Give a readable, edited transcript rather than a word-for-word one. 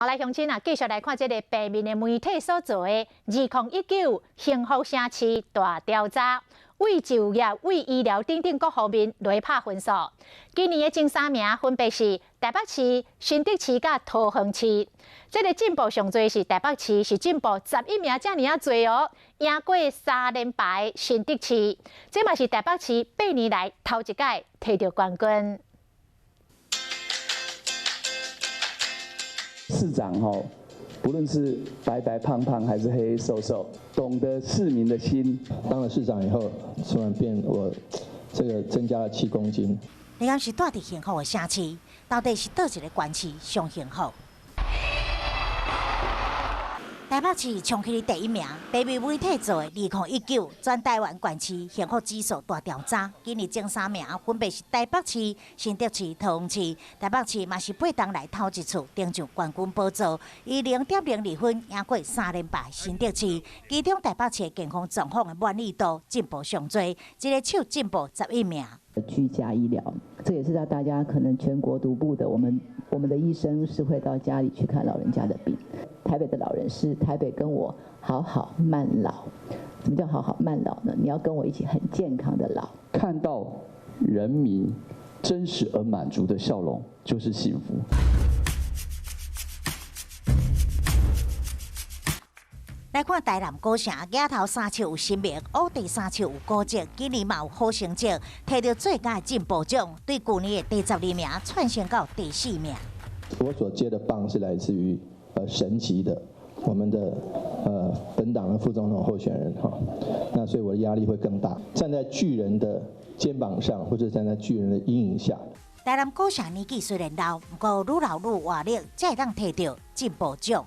好來，鄉親啊，繼續來看這个平面的媒體所做的2019幸福城市大調查，為就業、為醫療等等各方面來拍分數。今年的前三名分別是台北市、新竹市佮桃園市。這个進步上濟是台北市，是進步11名，遮爾仔濟哦，贏過三連敗新竹市。這嘛是台北市8年來頭一擺提著冠軍。市長吼，不論是白白胖胖還是黑黑瘦瘦，懂得市民的心。當了市長以後，突然變我這個增加了7公斤。你敢是住佇幸福的城市，到底是佗一个縣市上幸福？台北市衝起第一名，平面媒體做的2019全台灣縣市幸福指數大調查，今年前三名分別是台北市、新竹市、桃園市。台北市嘛是8冬來頭一次登上冠軍寶座，以0.02分贏過三連敗新竹市。其中台北市的健康狀況的滿意度進步上濟，一个手進步11名。居家醫療，這也是讓大家可能全國獨步的。我們的醫生是會到家裡去看老人家的病。台北的老人是台北跟我好好慢老，什麼叫好好慢老呢？你要跟我一起很健康的老。看到人民真實而滿足的笑容，就是幸福。來看台南古城，額頭三尺有神明，烏地三尺有古蹟，今年嘛有好成績，提著最佳進步獎，對舊年的第12名竄升到第四名。我所接的棒是來自於神級的，我們的本黨的副總統候選人哈，那所以我的壓力會更大。站在巨人的肩膀上，或者站在巨人的陰影下。台南古城年紀雖然老，不過愈老愈活力，才會當提著進步獎。